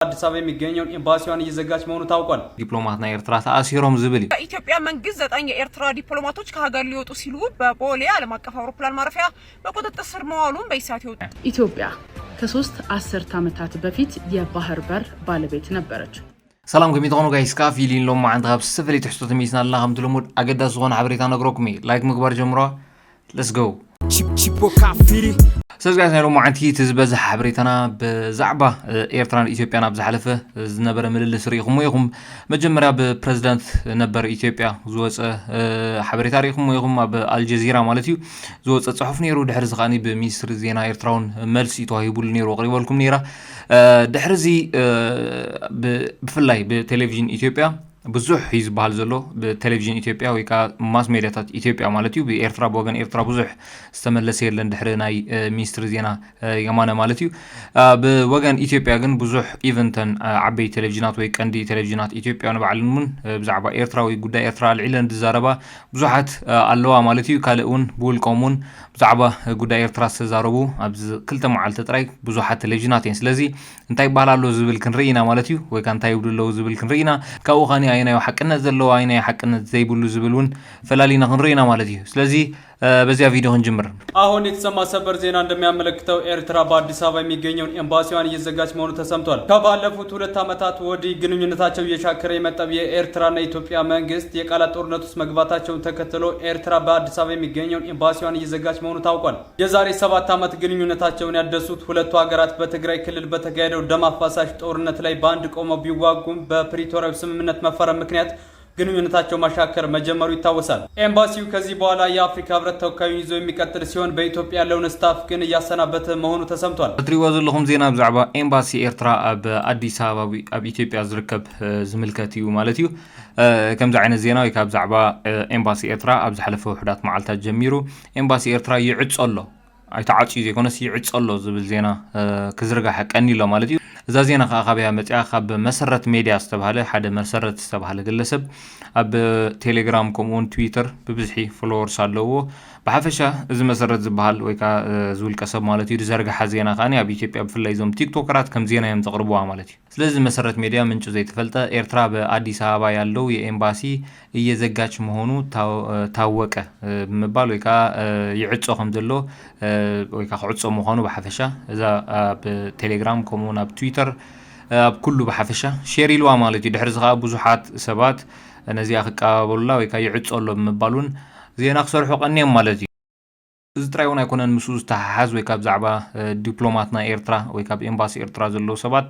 አዲስ አበባ የሚገኘውን ኤምባሲዋን እየዘጋች መሆኑ ታውቋል። ዲፕሎማት ናይ ኤርትራ ተኣሲሮም ዝብል እዩ። የኢትዮጵያ መንግስት ዘጠኝ የኤርትራ ዲፕሎማቶች ከሀገር ሊወጡ ሲሉ በቦሌ ዓለም አቀፍ አውሮፕላን ማረፊያ በቁጥጥር ስር መዋሉን በኢሳት የወጡ ኢትዮጵያ ከሶስት አስርት ዓመታት በፊት የባህር በር ባለቤት ነበረች። ሰላም ከመይ ትኾኑ ጋይስ? ካፍ ኢሊን ሎም መዓንቲ ካብ ዝተፈላለዩ ትሕዝቶ ተመይስና ኣለና። ከምቲ ልሙድ ኣገዳሲ ዝኾነ ሓበሬታ ነግረኩም እየ። ላይክ ምግባር ጀምሮ። Let's go። Chip chip o kafiri. ሰብዚ ጋይስ ናይ ሎም መዓንቲ እቲ ዝበዝሕ ሓበሬታና ብዛዕባ እ፣ ኤርትራን ኢትዮጵያን ኣብ ዝሓለፈ እ፣ ዝነበረ ምልልስ ርኢኹሞ ኢኹም። መጀመርያ ብፕረዚዳንት ነበር ኢትዮጵያ ዝወፀ እ፣ ሓበሬታ ርኢኹሞ ኢኹም፣ ኣብ ኣልጀዚራ ማለት እዩ ዝወፀ ፅሑፍ ነይሩ። ድሕሪ እዚ ከዓኒ ብሚኒስትሪ ዜና ኤርትራ እውን መልሲ ተዋሂቡሉ ነይሩ፣ ኣቕሪበልኩም ነይራ። እ፣ ድሕሪ እዚ እ፣ ብ- ብፍላይ ብቴሌቪዥን ኢትዮጵያ ብዙሕ እዩ ዝበሃል ዘሎ። ብቴሌቪዥን ኢትዮጵያ ወይ ከዓ ማስ ሜዲያታት ኢትዮጵያ ማለት እዩ፣ ብኤርትራ ብወገን ኤርትራ ብዙሕ ዝተመለሰ የለን፣ ድሕሪ ናይ እ፣ ሚኒስትሪ ዜና እ፣ የማነ ማለት እዩ። እ፣ ብወገን ኢትዮጵያ ግን ብዙሕ ኢቨንተን እ፣ ዓበይቲ ቴሌቪዥናት ወይ ቀንዲ ቴሌቪዥናት ኢትዮጵያ ንባዕለን እውን እ፣ ብዛዕባ ኤርትራ ወይ ጉዳይ ኤርትራ ኣልዒለን ዝዛረባ ብዙሓት እ፣ ኣለዋ ማለት እዩ። ካልእ እውን ብውልቆም እውን ብዛዕባ እ፣ ጉዳይ ኤርትራ ዝተዛረቡ ኣብዚ ክልተ መዓልቲ ጥራይ ብዙሓት ቴሌቪዥናት እየን። ስለዚ እንታይ ይበሃል ኣሎ ዝብል ክንርኢ ኢና ማለት እዩ። ወይ ከዓ እንታይ ይብሉ ኣለዉ ዝብል ክንርኢ ኢና። ካብኡ ኸኒ ኣየናይ ሓቅነት ዘለዎ ኣየናይ ሓቅነት ዘይብሉ ዝብል እውን ፈላሊና ክንርኢ ኢና ማለት እዩ። ስለዚ እ፣ በዚያ ቪዲዮ ክንጅምር። አሁን የተሰማ ሰበር ዜና እንደሚያመለክተው ኤርትራ በአዲስ አበባ የሚገኘውን ኤምባሲዋን እየዘጋች መሆኑ ተሰምቷል። ከባለፉት ሁለት ዓመታት ወዲህ ግንኙነታቸው እየሻከረ የመጣው የኤርትራና የኢትዮጵያ መንግስት የቃላት ጦርነት ውስጥ መግባታቸውን ተከትሎ ኤርትራ በአዲስ አበባ የሚገኘውን ኤምባሲዋን እየዘጋች መሆኑ ታውቋል። የዛሬ ሰባት ዓመት ግንኙነታቸውን ያደሱት ሁለቱ ሀገራት በትግራይ ክልል በተካሄደው ደም አፋሳሽ ጦርነት ላይ በአንድ ቆመው ቢዋጉም በፕሪቶሪያው ስምምነት መፈረም ምክንያት ግንኙነታቸው ማሻከር መጀመሩ ይታወሳል። ኤምባሲው ከዚህ በኋላ የአፍሪካ ህብረት ተወካዩን ይዞ የሚቀጥል ሲሆን በኢትዮጵያ ያለውን ስታፍ ግን እያሰናበተ መሆኑ ተሰምቷል። እትሪእዎ ዘለኹም ዜና ብዛዕባ ኤምባሲ ኤርትራ ኣብ ኣዲስ ኣበባ ኣብ ኢትዮጵያ ዝርከብ እ፣ ዝምልከት እዩ ማለት እዩ። እ፣ ከምዚ ዓይነት ዜና ወይ ካብ ብዛዕባ እ፣ ኤምባሲ ኤርትራ ኣብ ዝሓለፈ ውሕዳት መዓልታት ጀሚሩ ኤምባሲ ኤርትራ ይዕጾ ኣሎ፣ ኣይተዓጽዩ ዘይኮነስ ይዕጾ ኣሎ ዝብል ዜና እ፣ ክዝርጋሕ ቀኒ ኣሎ ማለት እዩ። እዛ ዜና ከዓ ካበያ መፅያ? ካብ መሰረት ሜድያ ዝተባሃለ ሓደ መሰረት ዝተባሃለ ግለሰብ ኣብ ቴሌግራም ከምኡውን ትዊተር ብብዝሒ ፎሎወርስ ኣለዎ። ብሓፈሻ እዚ መሰረት ዝበሃል ወይ ከዓ እ፣ ዝውልቀ ሰብ ማለት እዩ ዝዘርግሓ ዜና ከዓ ኣብ ኢትዮጵያ ብፍላይ እዞም ቲክቶከራት ከም ዜና እዮም ዘቕርብዋ ማለት እዩ። ስለዚ መሰረት ሜድያ ምንጩ ዘይተፈልጠ ኤርትራ በአዲስ አበባ ያለው የኤምባሲ እየዘጋች መሆኑ ታወቀ ብምባል ወይ ከዓ ይዕጾ ከም ዘሎ ወይ ከዓ ክዕጾ ምዃኑ ብሓፈሻ እዛ ኣብ ቴሌግራም ከምኡውን ኣብ ትዊተር ኣብ ኩሉ ብሓፈሻ ሼር ኢልዋ ማለት እዩ። ድሕሪ እዚ ከዓ ብዙሓት ሰባት ነዚኣ ክቀባበሉላ ወይ ከዓ ይዕጾ ኣሎ ብምባል እውን ዜና ክሰርሑ ቀንዮም ማለት እዩ። እዚ ጥራይ እውን ኣይኮነን፣ ምስኡ ዝተሓሓዝ ወይ ካብ ዛዕባ ዲፕሎማት ናይ ኤርትራ ወይ ካብ ኤምባሲ ኤርትራ ዘለዉ ሰባት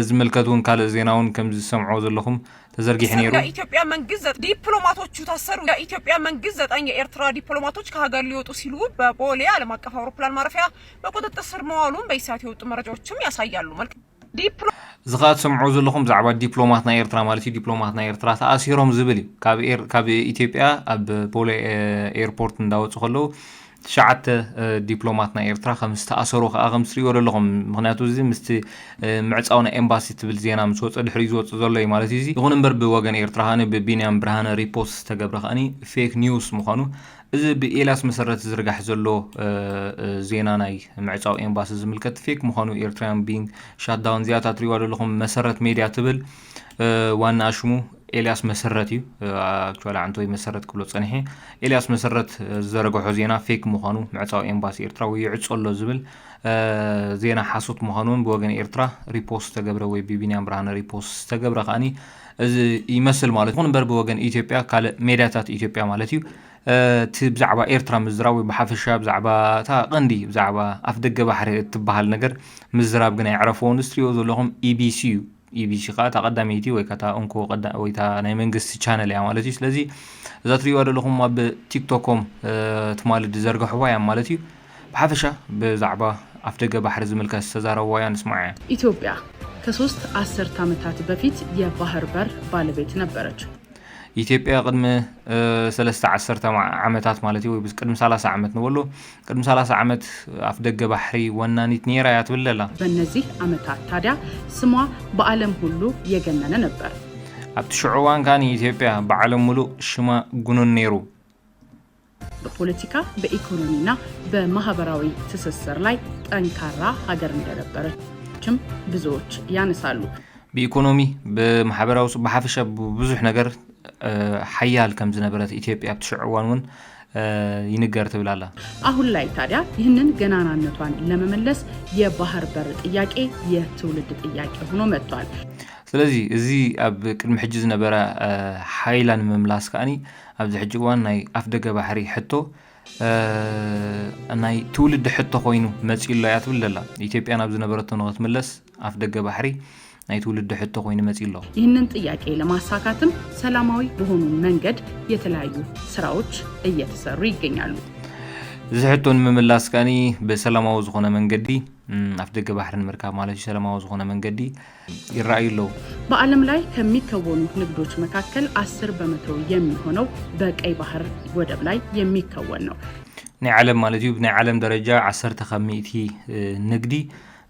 ዝምልከት እውን ካልእ ዜና እውን ከም ዝሰምዖ ዘለኹም ተዘርጊሑ ነይሩ። የኢትዮጵያ መንግስት ዘ- ዲፕሎማቶቹ ታሰሩ። የኢትዮጵያ መንግስት ዘጠኝ የኤርትራ ዲፕሎማቶች ከሀገር ሊወጡ ሲሉ በቦሌ ዓለም አቀፍ አውሮፕላን ማረፊያ በቁጥጥር ስር መዋሉን በኢሳት የወጡ መረጃዎችም ያሳያሉ። መልክ- ዲፕሎ- እዚ ከዓ ትሰምዑ ዘለኹም ብዛዕባ ዲፕሎማት ናይ ኤርትራ ማለት እዩ። ዲፕሎማት ናይ ኤርትራ ተኣሲሮም ዝብል እዩ። ካብ ኤር- ካብ ኢትዮጵያ ኣብ ቦሌ ኤርፖርት እንዳወፁ ከለዉ ትሽዓተ ዲፕሎማት ናይ ኤርትራ ከም ዝተኣሰሩ ከዓ ከም ትሪእዎ ዘለኹም። ምክንያቱ እዚ ምስቲ ምዕፃው ናይ ኤምባሲ ትብል ዜና ምስ ወፀ ድሕሪ ዝወፅእ ዘሎ እዩ ማለት እዩ። ይኹን እምበር ብወገን ኤርትራ ከዓኒ ብቢንያም ብርሃነ ሪፖስት ዝተገብረ ከዓኒ ፌክ ኒውስ ምዃኑ፣ እዚ ብኤልያስ መሰረት ዝዝርጋሕ ዘሎ ዜና ናይ ምዕፃው ኤምባሲ ዝምልከት ፌክ ምዃኑ፣ ኤርትራያን ቢንግ ሻትዳውን እዚኣታ ትሪእዋ ዘለኹም መሰረት ሜድያ ትብል ዋና ሽሙ ኤልያስ መሰረት እዩ። ኣክቹዋሊ ዓንቶይ መሰረት ክብሎ ፀኒሐ። ኤልያስ መሰረት ዝዘረግሖ ዜና ፌክ ምዃኑ፣ ምዕፃው ኤምባሲ ኤርትራ ወይ ይዕጾ ኣሎ ዝብል ዜና ሓሶት ምዃኑ እውን ብወገን ኤርትራ ሪፖስት ዝተገብረ ወይ ብቢንያም ብርሃነ ሪፖስት ዝተገብረ ከዓኒ እዚ ይመስል ማለት። ይኹን እምበር ብወገን ኢትዮጵያ ካልእ ሜድያታት ኢትዮጵያ ማለት እዩ እቲ ብዛዕባ ኤርትራ ምዝራብ ወይ ብሓፈሻ ብዛዕባ እታ ቀንዲ ብዛዕባ ኣፍ ደገ ባሕሪ እትበሃል ነገር ምዝራብ ግን ኣይዕረፍዎን። እዚ ትሪእዎ ዘለኹም ኢቢሲ እዩ። ኢቢሲ ከዓ እታ ቀዳመይቲ ወይ ከዓ እታ እንኮ ቀዳ- ወይ እታ ናይ መንግስቲ ቻነል እያ ማለት እዩ። ስለዚ እዛ ትሪእዋ ዘለኹም ኣብ ቲክቶኮም ትማሊ ዝዘርግሕዋ እያ ማለት እዩ። ብሓፈሻ ብዛዕባ ኣፍ ደገ ባሕሪ ዝምልከት ዝተዛረብዋ እያ ንስማዓ። ኢትዮጵያ ከሶስት አስርት ዓመታት በፊት የባህር በር ባለቤት ነበረች። ኢትዮጵያ ቅድሚ ሰለስተ ዓሰርተ ዓመታት ማለት እዩ ወይ ቅድሚ ሰላሳ ዓመት ንበሎ ቅድሚ ሰላሳ ዓመት ኣፍ ደገ ባሕሪ ወናኒት ነይራ እያ ትብል ኣላ። በእነዚህ ዓመታት ታዲያ ስሟ በዓለም ሁሉ የገነነ ነበር። ኣብቲ ሽዑ እዋን ከዓ ንኢትዮጵያ ብዓለም ሙሉእ ሽማ ጉኑን ነይሩ። በፖለቲካ በኢኮኖሚና በማህበራዊ ትስስር ላይ ጠንካራ ሀገር እንደነበረች ችም ብዙዎች ያነሳሉ። ብኢኮኖሚ፣ ብማሕበራዊ ስ-፣ ብሓፈሻ ብዙሕ ነገር ሓያል ከም ዝነበረት ኢትዮጵያ ኣብቲ ሽዑ እዋን እውን ይንገር ትብል ኣላ። አሁን ላይ ታዲያ ይህንን ገናናነቷን ለመመለስ የባህር በር ጥያቄ የትውልድ ጥያቄ ሆኖ መጥቷል። ስለዚህ እዚ ኣብ ቅድሚ ሕጂ ዝነበረ ሓይላ ንምምላስ ከኣኒ ኣብዚ ሕጂ እዋን ናይ ኣፍደገ ባሕሪ ሕቶ ናይ ትውልዲ ሕቶ ኮይኑ መፂኡ ኣሎ እያ ትብል ዘላ። ኢትዮጵያ ናብ ዝነበረቶ ንክትምለስ ኣፍደገ ባሕሪ ናይ ትውልዲ ሕቶ ኮይኑ መፂኡ ኣሎ። ይህንን ጥያቄ ለማሳካትም ሰላማዊ በሆኑ መንገድ የተለያዩ ስራዎች እየተሰሩ ይገኛሉ። እዚ ሕቶ ንምምላስ ከኣኒ ብሰላማዊ ዝኾነ መንገዲ ኣፍደገ ባሕሪ ንምርካብ ማለት እዩ፣ ሰላማዊ ዝኾነ መንገዲ ይረኣዩ ኣለዉ። በዓለም ላይ ከሚከወኑ ንግዶች መካከል አስር በመቶ የሚሆነው በቀይ ባህር ወደብ ላይ የሚከወን ነው። ናይ ዓለም ማለት እዩ፣ ናይ ዓለም ደረጃ ዓሰርተ ካብ ሚእቲ ንግዲ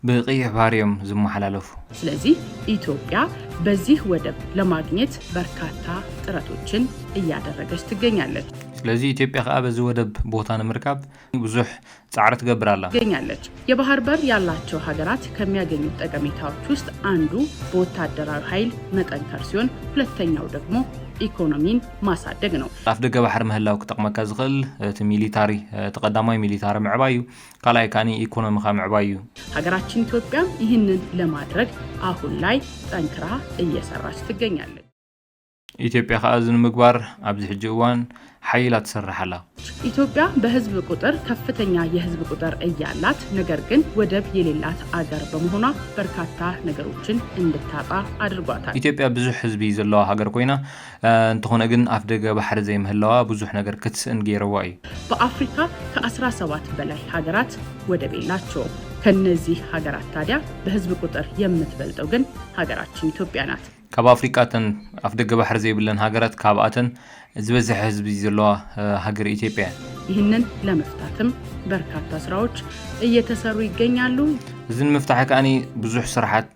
ብቀይሕ ባህር እዮም ዝመሓላለፉ። ስለዚህ ኢትዮጵያ በዚህ ወደብ ለማግኘት በርካታ ጥረቶችን እያደረገች ትገኛለች። ስለዚህ ኢትዮጵያ ከኣ በዚ ወደብ ቦታ ንምርካብ ብዙሕ ጻዕሪ ትገብር ኣላ። ትገኛለች። የባህር በር ያላቸው ሀገራት ከሚያገኙት ጠቀሜታዎች ውስጥ አንዱ በወታደራዊ ኃይል መጠንከር ሲሆን ሁለተኛው ደግሞ ኢኮኖሚን ማሳደግ ነው። ኣፍደገ ባሕሪ ምህላው ክጠቕመካ ዝኽእል እቲ ሚሊታሪ፣ እቲ ቀዳማይ ሚሊታሪ ምዕባይ እዩ። ካልኣይ ካኒ ኢኮኖሚኻ ምዕባይ እዩ። ሀገራችን ኢትዮጵያም ይህንን ለማድረግ አሁን ላይ ጠንክራ እየሰራች ትገኛለች። ኢትዮጵያ ከኣ እዚ ንምግባር ኣብዚ ሕጂ እዋን ሓይላ ትሰርሕ ኣላ። ኢትዮጵያ በህዝብ ቁጥር ከፍተኛ የህዝብ ቁጥር እያላት ነገር ግን ወደብ የሌላት አገር በመሆኗ በርካታ ነገሮችን እንድታጣ አድርጓታል። ኢትዮጵያ ብዙሕ ህዝቢ ዘለዋ ሃገር ኮይና እንተኾነ ግን ኣፍደገ ባሕሪ ዘይምህላዋ ብዙሕ ነገር ክትስእን ገይረዋ እዩ። በአፍሪካ ከአስራ ሰባት በላይ ሀገራት ወደብ የላቸውም። ከነዚህ ሀገራት ታዲያ በህዝብ ቁጥር የምትበልጠው ግን ሀገራችን ኢትዮጵያ ናት። ካብ ኣፍሪቃ እተን ኣፍደገ ባሕሪ ዘይብለን ሃገራት ካብኣተን ዝበዝሐ ህዝቢ ዘለዋ ሃገር ኢትዮጵያ እያ። ይህንን ለመፍታትም በርካታ ስራዎች እየተሰሩ ይገኛሉ። እዚ ንምፍታሕ ከኣኒ ብዙሕ ስራሓት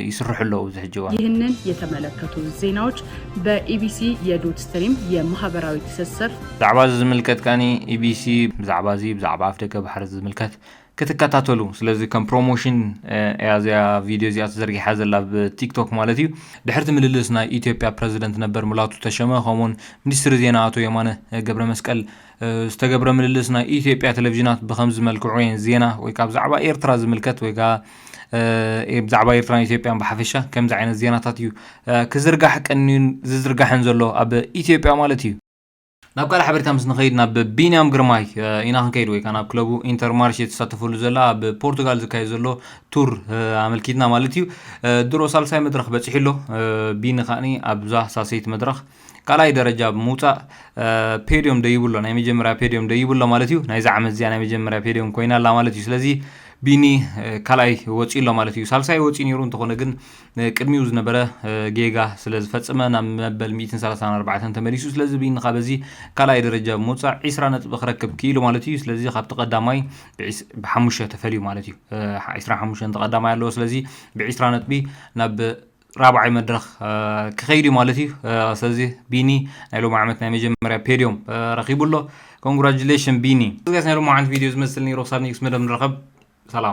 ይስርሑ ኣለዉ። እዚ ሕጂ እዋን ይህንን የተመለከቱ ዜናዎች በኢቢሲ የዶት ስትሪም የማህበራዊ ትስስር ብዛዕባ እዚ ዝምልከት ከኣኒ ኢቢሲ ብዛዕባ እዚ ብዛዕባ ኣፍደገ ባሕሪ ዝምልከት ክትከታተሉ። ስለዚ ከም ፕሮሞሽን እያ እዚኣ ቪድዮ እዚኣ ተዘርጊሓ ዘላ ብቲክቶክ ማለት እዩ። ድሕርቲ ምልልስ ናይ ኢትዮጵያ ፕረዚደንት ነበር ሙላቱ ተሸመ ከምኡውን ሚኒስትሪ ዜና ኣቶ የማነ ገብረ መስቀል ዝተገብረ ምልልስ ናይ ኢትዮጵያ ቴሌቪዥናት ብከምዚ መልክዑ እየን ዜና ወይ ከዓ ብዛዕባ ኤርትራ ዝምልከት ወይ ከዓ ብዛዕባ ኤርትራን ኢትዮጵያን ብሓፈሻ ከምዚ ዓይነት ዜናታት እዩ ክዝርጋሕ ቀንዩን ዝዝርጋሕን ዘሎ ኣብ ኢትዮጵያ ማለት እዩ። ናብ ካልእ ሓበሬታ ምስ ንኸይድ ናብ ቢንያም ግርማይ ኢና ክንከይድ ወይ ከዓ ናብ ክለቡ ኢንተርማርሽ የተሳተፈሉ ዘላ ኣብ ፖርቱጋል ዝካየድ ዘሎ ቱር ኣመልኪትና ማለት እዩ። ድሮ ሳልሳይ መድረኽ በፂሑ ኣሎ። ቢኒ ከዓኒ ኣብዛ ሳሰይቲ መድረኽ ካልኣይ ደረጃ ብምውፃእ ፔድዮም ደይብሎ ናይ መጀመርያ ፔድዮም ደይብሎ ማለት እዩ። ናይዚ ዓመት እዚኣ ናይ መጀመርያ ፔድዮም ኮይና ኣላ ማለት እዩ። ስለዚ ቢኒ ካልኣይ ወፂኡ ኣሎ ማለት እዩ። ሳልሳይ ወፂኡ ነይሩ እንተኾነ ግን ቅድሚኡ ዝነበረ ጌጋ ስለ ዝፈፀመ ናብ መበል ሚእትን ሰላሳን ኣርባዕተን ተመሊሱ። ስለዚ ቢኒ ካብ በዚ ካልኣይ ደረጃ ብምውፃእ ዒስራ ነጥቢ ክረክብ ክኢሉ ማለት እዩ። ስለዚ ካብቲ ቀዳማይ ብሓሙሽተ ተፈልዩ ማለት እዩ። ዒስራ ሓሙሽተ ተቐዳማይ ኣለዎ። ስለዚ ብዒስራ ነጥቢ ናብ ራብዓይ መድረኽ ክኸይድ እዩ ማለት እዩ። ስለዚ ቢኒ ናይ ሎም ዓመት ናይ መጀመርያ ፔድዮም ረኺቡ ኣሎ። ኮንግራጁሌሽን ቢኒ። ጋይስ ናይ ሎም ዓመት ቪድዮ ዝመስል ነይሩ። ክሳብ ኔክስት መደብ ንረኸብ። ሰላም።